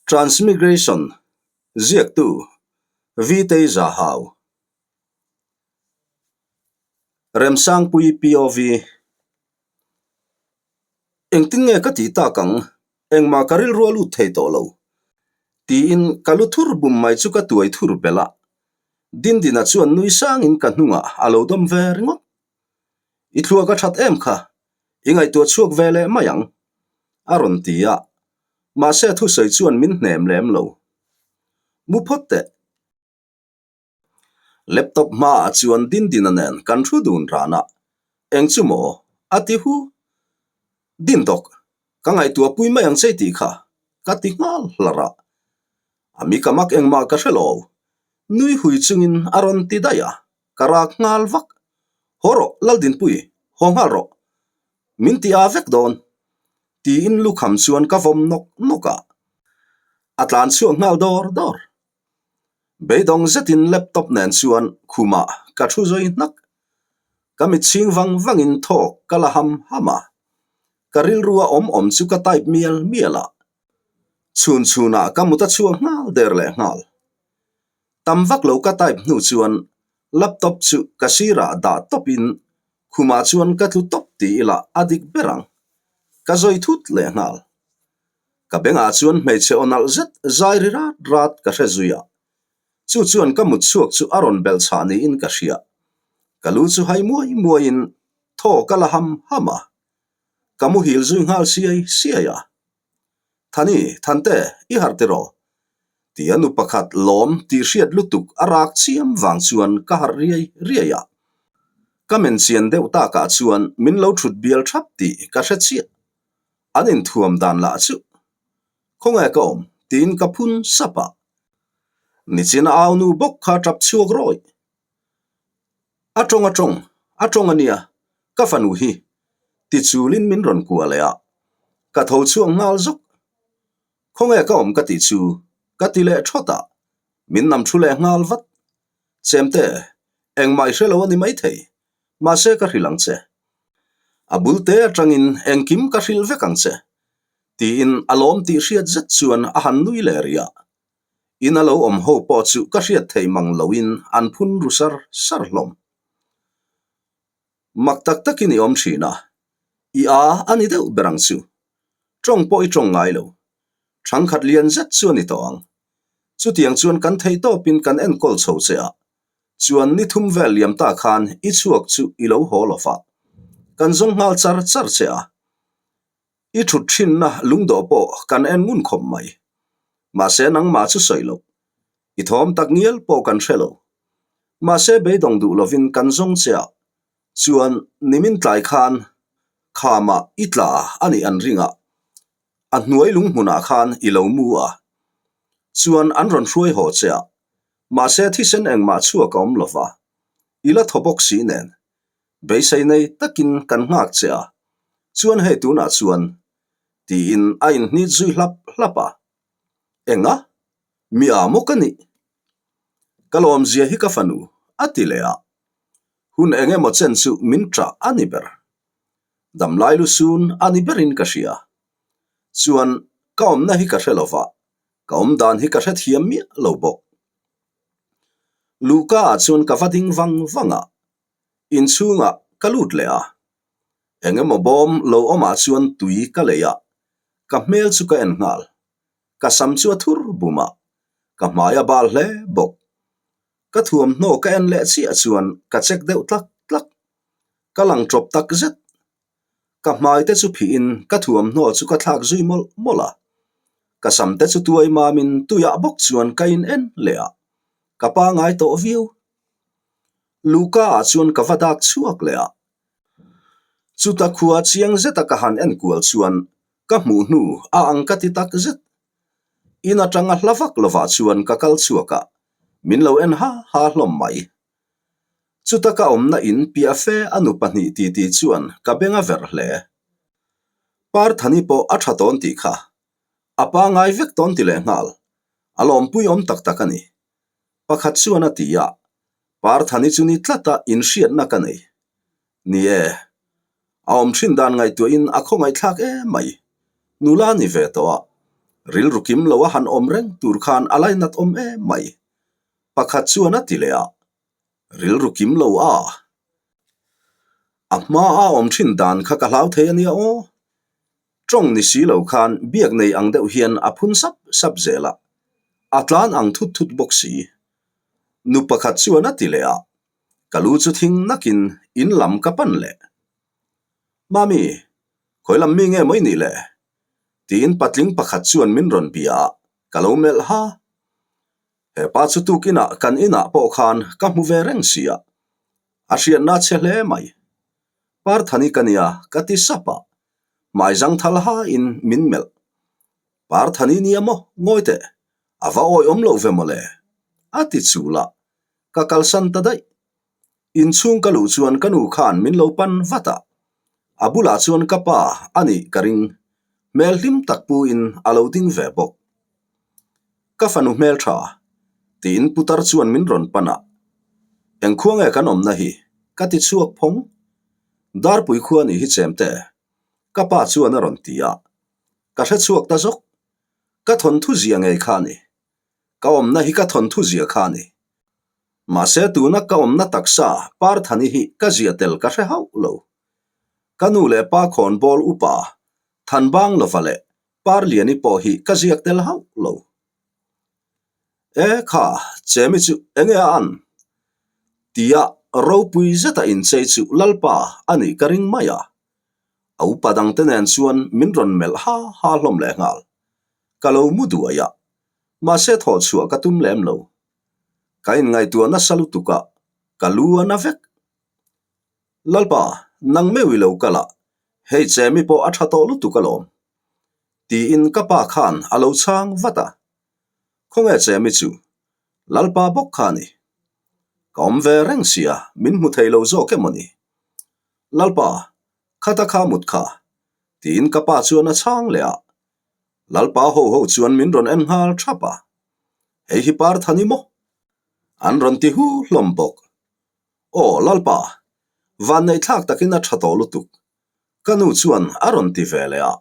Transmigration, Ziaktu, Vitei Zahau, Remsangpui POV, Engtin nge ka tih tak ang? Engmah ka rilru a lut thei tawh lo. Tiin ka lu thur bum mai chu ka tuai thur belh a. Dindina chuan nui sangin ka hnungah a lo dawm ve ringawt. I thluak a that em kha, i ngaihtuah chhuak ve leh mai ang, a rawn ti a. Mahse a thusawi chuan min hnem lem lo. Mu phawt teh. Laptop hmaah chuan Dindina nen kan thu dun ran a, Eng chu maw? a ti hu. Dindawk, ka ngaihtuah pui mai ang che tih kha ka ti nghal hlar a. A mi ka mak engmah ka hre lo. Nui hui chungin a rawn ti daih a, ka rak nghal vak. Haw rawh Laldinpui, haw nghal rawh. Min ti a vek dawn. Tiin lukham chuan ka vawm nawk nawk a. A tlan chhuak nghal dawr dawr. Beidawng zetin laptop nen chuan khumah ka thu zui hnak. Ka mit chhing vang vangin thawk ka la ham ham a. Ka rilrua awm awm chu ka type mial mial a. Chhun chhunah ka mut a chhuak nghal der leh nghal. Tam vak lo ka type hnu chuan laptop chu ka sirah dah tawpin khumah chuan ka tlu tawp ti ila a dik ber ang. Ka zawi thut leh nghal. Ka bengah chuan hmeichhe aw nalh zet zai ri rat rat ka hre zui a. Chu chuan ka mut chhuak chu a rawn belh chhah niin ka hria. Ka lu chu hai muai muaiin thaw ka la ham ham a. Ka muhil zui nghal siai siai a. Thani, Thante, i harh tiraw? Tia nu pakhat lawm tih hriat lutuk a rak chiam vang chuan ka harh riai riai a. Ka men chian deuh takah chuan min lo thut bial thap tih ka hre chiah. An inthuam dan lah chu khawnge ka awm tiin ka phun sap a. Nichina au nu bawk kha tap chhuak rawih. A tawng a tawng, a tawng a nia, ka fanu hi ti chulin min rawn kuah leh a, ka tho chhuak nghal zawk. Khawnge ka awm ka tih chu ka ti leh thawt a, min nam thu leh nghal vat. Chemte, engmah i hre lo a ni maithei, mahse ka hrilh ang che. A bul te atangin engkim ka hrilh vek ang che, tiin a lawm tih hriat zet chuan a han nui leh rih a. In a lo awm ho pawh chu ka hriat theih mang loin an phun ru sar sar hlawm. Mak tak takin i awm thin a, i a a ni deuh ber ang chu. Tawng pawh i tawng ngai lo. Thangkhat lian zet chu a ni tawh ang. Chutiang chuan kan theih tawpin kan enkawl chho che a, chuan ni thum vel liam ta khan i chhuak chu i lo haw lo va. Kan zawng nghal char char che a. I thut thinna lungdawh pawh kan en ngun khawp mai. Mahse nangmah chu sawi loh. I thawm tak ngial pawh kan hre lo. Mahse beidawng duh lovin kan zawng che a, chuan nimin tlai khan khamah i tla a nih an ring a, a hnuai lung hmunah khan i lo mu a, chuan an rawn hruai haw che a, mahse thisen engmah chhuak a awm lo va, i la thaw bawk si nen. Beisei nei takin kan nghak che a, chuan hei tunah chuan tiin a inhnit zui hlap hlap a. Enga? Mi a maw ka nih? Ka lawmzia hi ka fanu, a ti leh a. Hun eng emaw chen chu min ṭah a ni ber. Damlai lu sun a ni berin ka hria. Chuan ka awmna hi ka hre lo va, ka awmdan hi ka hrethiam miah lo bawk. Luhka ah chuan ka va ding vang vang a, inchhungah ka lut leh a. Eng emaw bawm lo awmah chuan tui ka lei a, ka hmel chu ka en nghal. Ka sam chu a thur bum a, ka hmai a bal hle bawk. Ka thuamhnaw ka en leh chiah chuan ka check deuh tlak tlak. Ka lang tawp tak zet. Ka hmai te chu phihin ka thuamhnaw chu ka thlak zui mawlh mawlh a. Ka sam te chu tuai mamin tuiah bawk chuan ka in en leh a, ka pangai tawh viau. Luhka ah chuan ka va dak chhuak leh a. Chuta khua chiang zeta ka han en kual chuan ka hmuh hnu a ang ka ti tak zet. In atanga hla vak lovah chuan ka kal chhuak a, min lo en ha ha hlawm mai. Chuta ka awmna in piah fe a nu pahnih titi chuan ka beng a verh hle. Parthani pawh a tha tawn tih kha a pangai vek tawn ti leh nghal, a lawmpui awm tak tak a ni. Pakhat chuan a ti a, Parthani chu ni tlata inhriatna ka nei. Ni e, a awm thin dan ngaihtuahin a khawngaihthlak em mai. Nula a ni ve tawh a. Rilru kim lo a han awm reng tur khan a lainat awm em mai. Pakhat chuan a ti leh a, Rilru kim lo a. A hma a awm thin dan kha ka hlau thei a nia aw. Tawng ni si lo khan biak nei ang deuh hian a phun sap sap zel a, a tlan ang thut thut bawk si. Nu pakhat chuan a ti leh a, ka lu chu thing nakin in lam ka pan leh. Mami, khawi lam mi nge maw i nih le? Tiin patling pakhat chuan min rawn bia a, ka lo melh ha. He pa chu tukinah kan inah pawh khan ka hmu ve reng si a, a hriatna a chhe hle mai. Parthani ka nia ka ti sap a, hmai zangthal hain min melh. Parthani nia maw ngawi teh, a va awihawm loh ve mawle, a ti chul a, ka kalsan ta daih. Inchhung ka luh chuan ka nu khan min lo pan vat a, a bulah chuan ka pa a nih ka ring, hmel hlim tak puin a lo ding ve bawk. Ka fanu hmel tha, tiin putar chuan min rawn pan a, Engkhua nge kan awmna hi? ka ti chhuak phawng. Darpui khua nih hi chemte, ka pa chuan a rawn ti a, ka hre chhuak ta zawk. Ka thawnthu zia ngei kha a ni. Ka awmna hi ka thawnthu zia kha a ni. Mahse tuna ka awmna taksa Parthani hi ka zia tel ka hre hauh lo. Ka nu leh pa khawnbawl upa Thanbanglova leh Parliani pawh hi ka ziak tel hauh lo. E kha, Chemi chu enge a an? Tia ropui zeta inchei chu Lalpa a nih ka ring mai a. A upa dangte nen chuan min rawn melh ha ha hlawm leh nghal. Ka lo mu duai a, mahse thawh chhuah ka tum lem lo. Ka inngaihtuah nasa lutuk a, ka lu a na vek. Lalpa, nang meuh i lo kal a, hei Chemi pawh a tha tawh lutuk alawm. Tiin ka pa khan a lo chhang vat a. Khawnge Chemi chu? Lalpa bawk kha a ni. Ka awm ve reng sia, min hmu thei lo zawk emaw ni? Lalpa, khata kha mut kha. Tiin ka pa chuan a chhang leh a. Lalpa ho ho chuan min rawn en nghal thap a. Hei hi Parthan i maw? An rawn ti hu hlawm bawk. Aw Lalpa, vanneih thlak takin a tha tawh lutuk. Ka nu chuan a rawn ti ve leh a.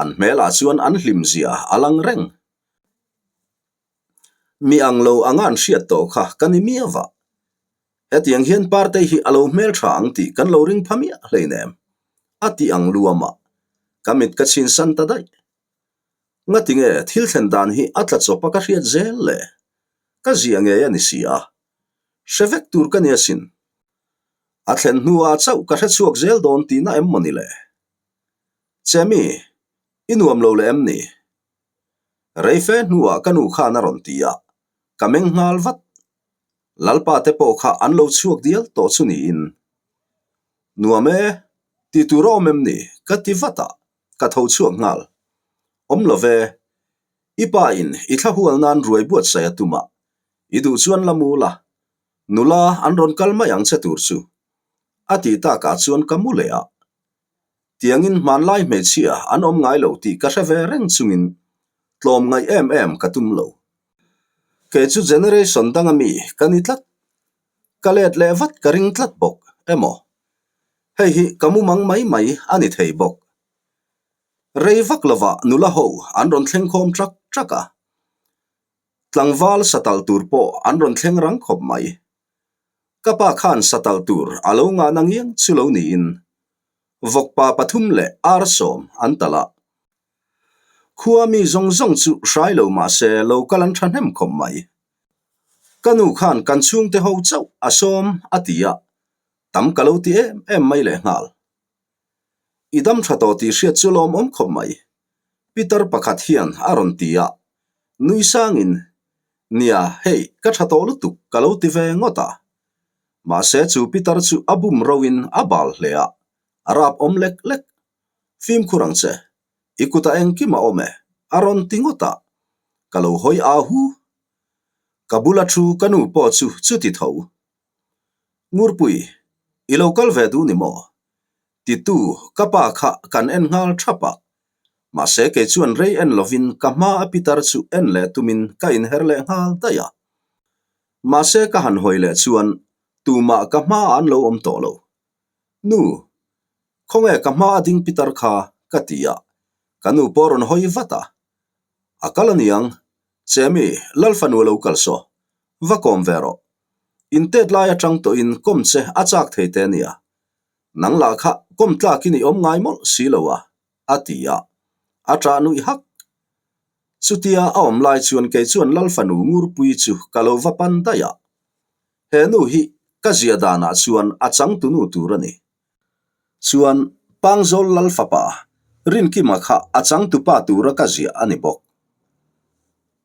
An hmelah chuan an hlim zia a lang reng. Mi ang lo anga an hriat tawh kha ka ni miau va. Hetiang hian Partei hi a lo hmeltha ang tih kan lo ring pha miah hleinem, a ti ang luam a, ka mit ka chhinsan ta daih. Ngatinge thil thlen dan hi a tla chawp a ka hriat zel le? Ka ziah ngei a ni si a, hre vek tur ka ni asin. A thlen hnuah chauh ka hre chhuak zel dawn tihna em maw ni le? Chemi, i nuam lo leh em ni? Rei fe hnuah ka nu khan a rawn ti a, ka meng nghal vat. Lalpa te pawh kha an lo chhuak dial tawh chu niin. Nuam e, ti tur a awm em ni? Ka ti vat a, ka tho chhuak nghal. Awm lo ve, i pa in i thla hual nan ruai buatsaih a tum a, i duh chuan la mu la, nula an rawn kal mai ang che tur chu. A tih takah chuan ka mu leh a. Tiangin hmanlai hmeichhia an awm ngai lo tih ka hre ve reng chungin tlawm ngaih em em ka tum lo. Kei chu generation danga mi ka ni tlat. Ka let leh vat ka ring tlat bawk emaw? Hei hi ka mumang mai mai a ni thei bawk. Rei vak lovah nula ho an rawn thleng khawm trak trak a. Tlangval satal tur pawh an rawn thleng rang khawp mai. Ka pa khan satal tur a lo ngahna ngiang chu lo niin vawkpa pathum leh ar sawm an talh a. Khua mi zawng zawng chu hrai lo mah se lo kal an thahnem khawp mai. Ka nu khan kan chhungte ho chauh a sawm a ti a, tam ka lo ti em em mai lehnghal. I dam tha tawh tih hriat chu lawmawm khawp mai. Peter pakhat hian a rawn ti a, nui sangin, Nia, hei, ka tha tawh lutuk ka lo ti ve ngawt a. Mahse chu Peter chu a bum roin a bal hle a, a rap awm lek lek. Fimkhur ang che, i kutah engkim a awm e, a rawn ti ngawt a, ka lo hawi a hu. Ka bula thu ka nu pawh chu chuti tho. Ngurpui, i lo kal ve duh ni maw? Titu, ka pa kha kan en nghal thap a. Mahse kei chuan rei en lovin ka hma a pitar chu en leh tumin ka inher leh nghal daih a. Mahse ka han hawi leh chuan tumah ka hmaah an lo awm tawh lo. Nu, khawnge ka hma a ding pitar kha? ka ti a, ka nu pawh rawn hawi vat a. A kal a niang, Chemi, Lal fanu a lo kal saw. Va kawm ve rawh. In tet lai atang tawhin kawm che a chak thei te nia. Nang lah kha kawm tlakin i awm ngai mawlh si lo a, a ti a. A ṭah nuih hak. Chutia a awm lai chuan kei chuan Lal fanu Ngurpuii chu ka lo va pan daih a. He nu hi ka zia danah chuan a changtunu tur a ni. Chuan Pangzawl Lal fapa Rinkima kha a changtupa tura ka ziah a ni bawk.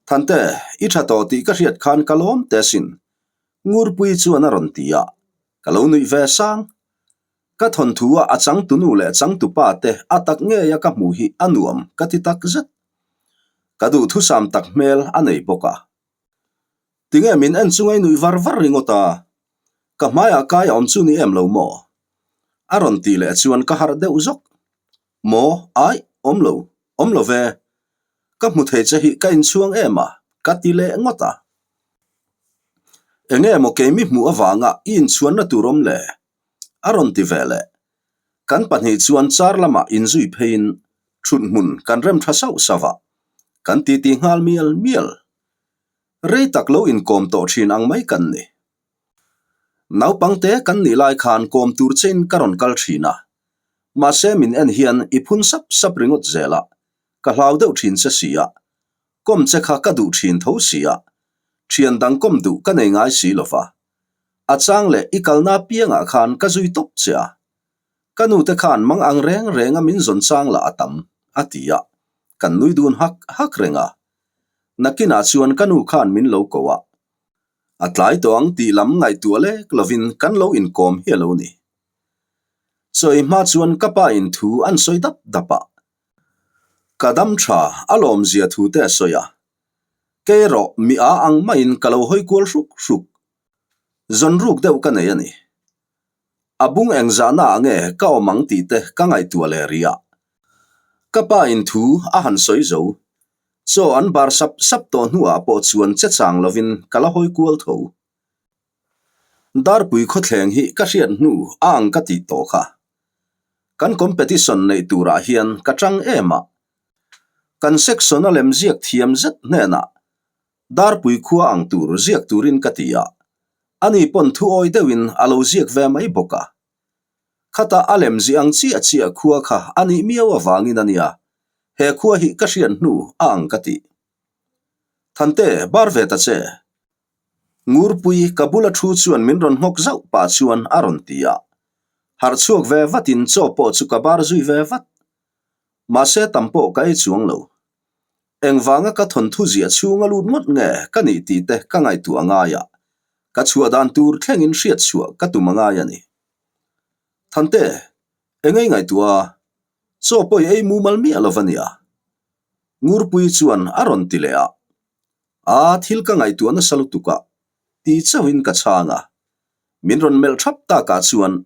Thante, i tha tawh tih ka hriat khan ka lawm te sin, Ngurpuii chuan a rawn ti a, ka lo nuih ve sang. Ka thawnthua a changtunu leh changtupa te a tak ngeia ka hmuh hi a nuam ka ti tak zet. Ka duhthusam tak hmel a nei bawk a. Tinge min en chunga i nuih var var ringawt a? Ka hmaiah kai a awm chu ni em lo maw? A rawn tih leh chuan ka harh deuh zawk. Maw? Aih, awm lo, awm lo ve. Ka hmu thei che hi ka inchhuang em a, ka ti leh ngawt a. Enge maw keimi hmuh avanga i inchhuanna tur awm le? A rawn ti ve leh. Kan pahnih chuan car lamah inzui pheiin thut hmun kan rem tha sauh sauh a, kan titi nghal mial mial. Rei tak lo inkawm tawh thin ang mai kan ni. Naupangte kan nih lai khan kawm tur chein ka rawn kal thin a, mahse min en hian i phun sap sap ringawt zel a, ka hlau deuh thin che si a, kawm che kha ka duh thin tho si a, thian dang kawm duh ka nei ngai si lo va. A chang leh i kalna piangah khan ka zui tawp che a. Ka nute khan mang ang reng renga min zawn chang lah a tam, a ti a. Kan nui dun hak hak reng a. Nakinah chuan ka nu khan min lo ko a. A tlai tawh ang tih lam ngaihtuah lek lovin kan lo inkawm hi a lo ni. Chawi hma chuan ka pa in thu an sawi dap dap a. Ka dam tha a lawmzia thu te a sawi a. Kei erawh mi a ang maiin ka lo hawi kual hruk hruk. Zawn ruk deuh ka nei a ni. A bung eng zahna ah nge ka awm ang tih te ka ngaihtuah leh rih a. Ka pa in thu a han sawi zo. Chaw an bar sap sap tawh hnuah pawh chuan che chang lovin ka la hawi kual tho. Darpui khawthleng hi ka hriat hnu a ang ka tih tawh kha. Kan competition neih turah hian ka tang em a. Kan section a lem ziak thiam zet hnenah Darpui khua ang tur ziak turin ka ti a, ani pawn thu awi deuhin a lo ziak ve mai bawk a. Khata a lem zih ang chiah chiah khua kha a nih miau avangin a nia, he khua hi ka hriat hnu a ang ka ti. Thante, bar ve ta che. Ngurpui ka bula thu chuan min rawn nghawk zauh pah chuan a rawn ti a. Harh chhuak ve vatin chaw pawh chu ka bar zui ve vat. Mahse tam pawh ka ei chuang lo. Engvanga ka thawnthu ziah chhunga lut ngawt nge ka nih tih te ka ngaihtuah a ngai a, ka chhuah dan tur thlengin hriat chhuah ka tum a ngai a ni. Thante, engei ngaihtuah a, chaw pawh i ei mumal miah lo va nia. Ngurpui chuan a rawn ti leh a, Aa thil ka ngaihtuah nasa lutuk a, ti chauhin ka chhang a. Min rawn melh thap takah chuan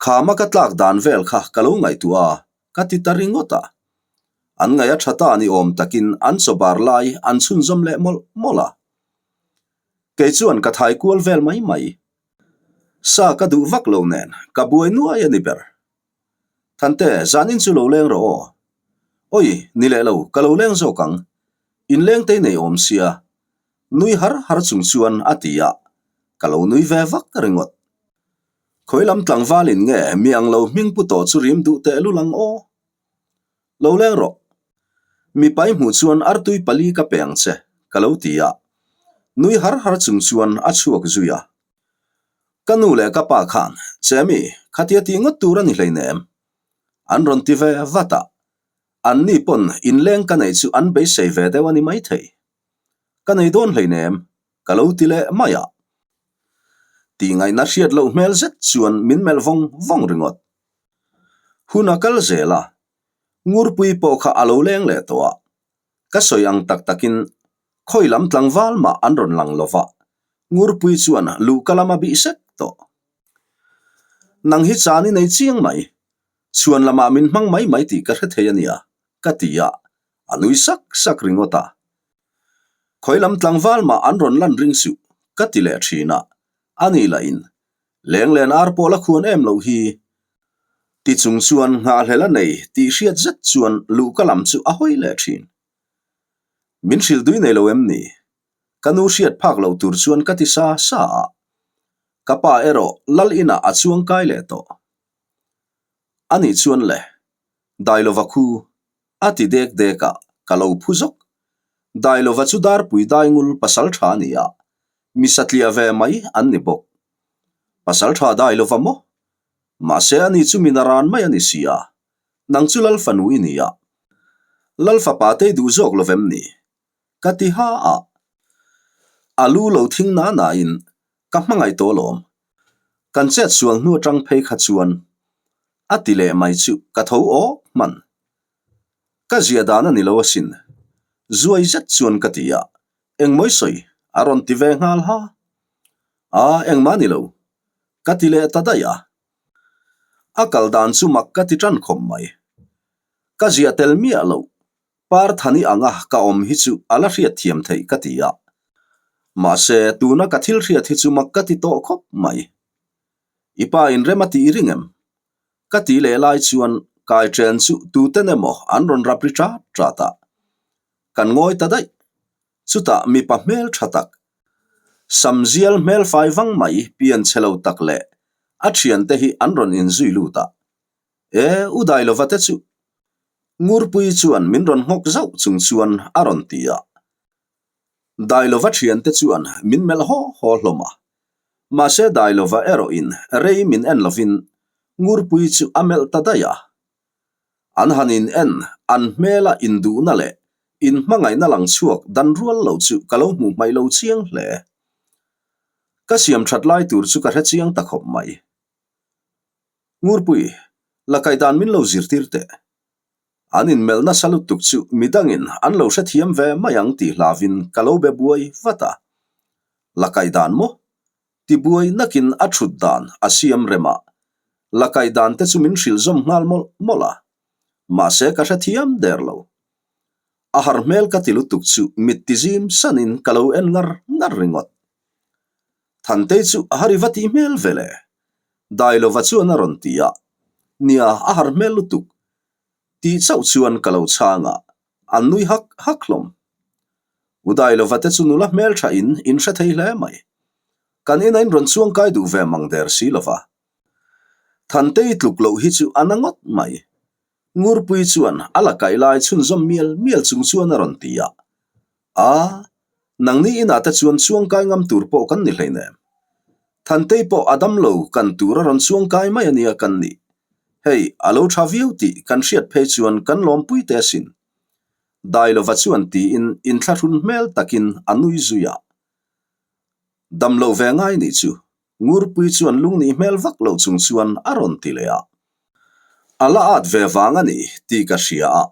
Khama ka tlak dan vel kha ka lo ngaihtuah a, ka ti ta ringawt a. An ngaih a tha ta ni awm takin an chaw bar lai an chhunzawm leh mawlh mawlh a. Kei chuan ka thai kual vel mai mai. Sa ka duh vak lo nen ka buai nuai a ni ber. Thante, zanin chu lo leng rawh aw. Awi, ni leh lo, ka lo leng zawk ang. Inlengtei nei awm sia. Nui har har chung chuan a ti a, ka lo nui ve vak ringawt. Khawi lam tlangvalin nge mi ang lo hming pu tawh chu rim duh teh lul ang aw? Lo leng rawh. Mipai hmuh chuan artui pali ka pe ang che, ka lo ti a. Nui har har chung chuan a chhuak zui a. Ka nu leh ka pa khan, Chemi, khatia tih ngawt tur a ni hleinem. An rawn ti ve vat a. Anni pawn inleng ka neih chu an beisei ve deuh a ni maithei. Ka nei dawn hleinem, ka lo ti leh mai a. Tih ngaihna hriat loh hmel zet chuan min melh vawng vawng ringawt. Hun a kal zel a, Ngurpui pawh kha a lo leng leh tawh a, ka sawi ang tak takin khawi lam tlangval mah an rawn lang lo va, Ngurpui chuan luhka lam a bih sek tawh. Nang hi chan i nei chiang mai, chhuan lamah min hmang mai mai tih ka hre thei a nia, ka ti a, a nui sak sak ringawt a. Khawi lam tlangval mah an rawn lan ring suh, ka ti leh thin a, a ni lah in lenglen ar pawh la khuan em loh hi. Ti chung chuan nghahhlel a nei tih hriat zet chuan luhka lam chu a hawi leh thin. Min hrilh dui nei lo em ni? Ka nu hriat phak lo tur chuan ka ti sa sa a. Ka pa erawh lal inah a chuang kai leh tawh. Anih chuan le, Dailova khu a ti dek dek a, ka lo phu zawk. Dailova chu Darpui Daingul pasal tha a ni a, mi satliah ve mai an ni bawk. Pasal tha Dailova maw? Mahse ani chu mi naran mai a ni si a, nang chu Lal fanu i ni a. Lal fapa te i duh zawk lo vem ni? Ka ti ha a. A lu lo thing na na in ka hmangaih tawh alawm. Kan chet sual hnu atang phei kha chuan a ti leh mai chu ka tho awk hman. Ka ziah dan a ni lo asin. Zuai zet chuan ka ti a, engmawi sawi a rawn ti ve nghal ha. Aa engmah ni lo. Ka ti leh ta daih a. A kal dan chu mak ka ti tan khawp mai. Ka ziah tel miah loh Parthani anga ka awm hi chu a la hriat thiam theih ka ti a. Mahse, tuna ka thil hriat hi chu mak ka ti tawh khawp mai. I pa in rem a tih i ring em? Ka ti leh lai chuan kai chen chu tuten emaw an rawn rap ri ṭat ṭat a. Kan ngawi ta daih. Chutah mipa hmel ṭha tak, samzial hmel fai vang mai pian chhe lo tak leh a ṭhiante hi an rawn inzui lut a. E, u Dailova te chu Ngurpui chuan min rawn nghawk zauh chung chuan a rawn ti a. Dailova thiante chuan min melh haw haw hlawm a. Mahse Dailova erawhin rei min en lovin Ngurpui chu a melh ta daih a. An han in en, an hmela induhna leh inhmangaihna lang chhuak dan rual lo chu ka lo hmuh hmaih lo chiang hle. Ka siam that lai tur chu ka hre chiang ta khawp mai. Ngurpui, la kai dan min lo zirtir teh. An inmelh nasa lutuk chu midangin an lo hrethiam ve mai ang tih hlavin ka lo be buai vat a. La kai dan maw? Ti buai nakin a thut dan a siam rem a. La kai dan te chu min hrilh zawm nghal mawlh mawlh a. Mahse ka hrethiam der lo. A har hmel ka ti lutuk chu mit ti zim sanin ka lo en ngar ngar ringawt. Thantei chu a har i va tih hmel ve le. Dailova chuan a rawn ti a, Nia, a har hmel lutuk. Tih chauh chuan ka lo chhang a, an nui hak hak hlawm. U Dailova te chu nula hmel tha in in hre thei hle mai. Kan ina in rawn chuang kai duh ve mang der si lova. Thantei tluk loh hi chu a na ngawt mai. Ngurpui chuan a la kaih lai chhunzawm mial mial chung chuan a rawn ti a, A, nangni inah te chuan chuangkai ngam tur pawh kan ni hleinem. Thantei pawh a dam lo kan tur a rawn chuangkai mai a nia kan nih. Hei, a lo tha viau tih kan hriat phei chuan kan lawmpui te asin. Dailova chuan tiin inthlahrun hmel takin a nui zui a. Dam lo ve ngai nih chu Ngurpui chuan lungnih hmel vak lo chung chuan a rawn ti leh a. A la at ve vang a ni tih ka hria a.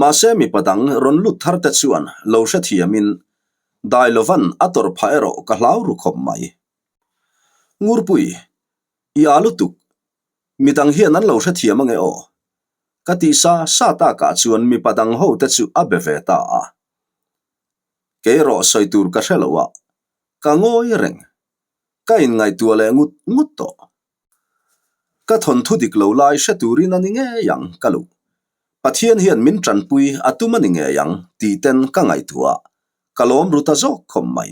Mahse mipa dang rawn lut thar te chuan lo hrethiamin Dailovan a tawrh phah erawh ka hlau ru khawp mai. Ngurpui, i a lutuk. Midang hian an lo hrethiam ange aw. Ka tih sa sa takah chuan mipa dang ho te chu a be ve ta a. Kei erawh sawi tur ka hre lo a. Ka ngawi reng. Ka inngaihtuah leh ngut ngut tawh. Ka thawnthu dik lo lai hre turin a ni ngei ang ka luh. Pathian hian min tanpui a tum a ni ngei ang tih ten ka ngaihtuah. Ka lawm ru ta zawk khawp mai.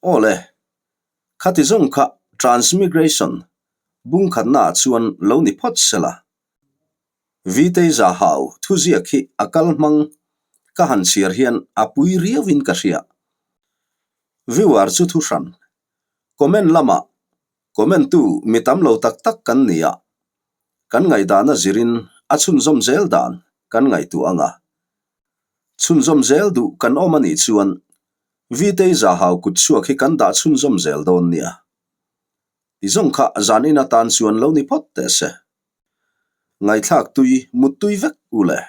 Aw le, khati zawng kha Transmigration bungkhatnaah chuan lo ni phawt sela. Vitei Zahau thuziak hi a kal hmang ka han chhiar hian a pui riauin ka hria. Viewer chu thu hran. Comment lamah comment tu mi tam lo tak tak kan ni a, kan ngaihdana zirin a chhunzawm zel dan kan ngaihtuah ang a. Chhunzawm zel duh kan awm a nih chuan Vitei Zahau kutchhuak hi kan dah chhunzawm zel dawn nia. Ti zawng kha zan in atan chuan lo ni phawt teh se. Ngaihthlak tui, mut tui vek u le.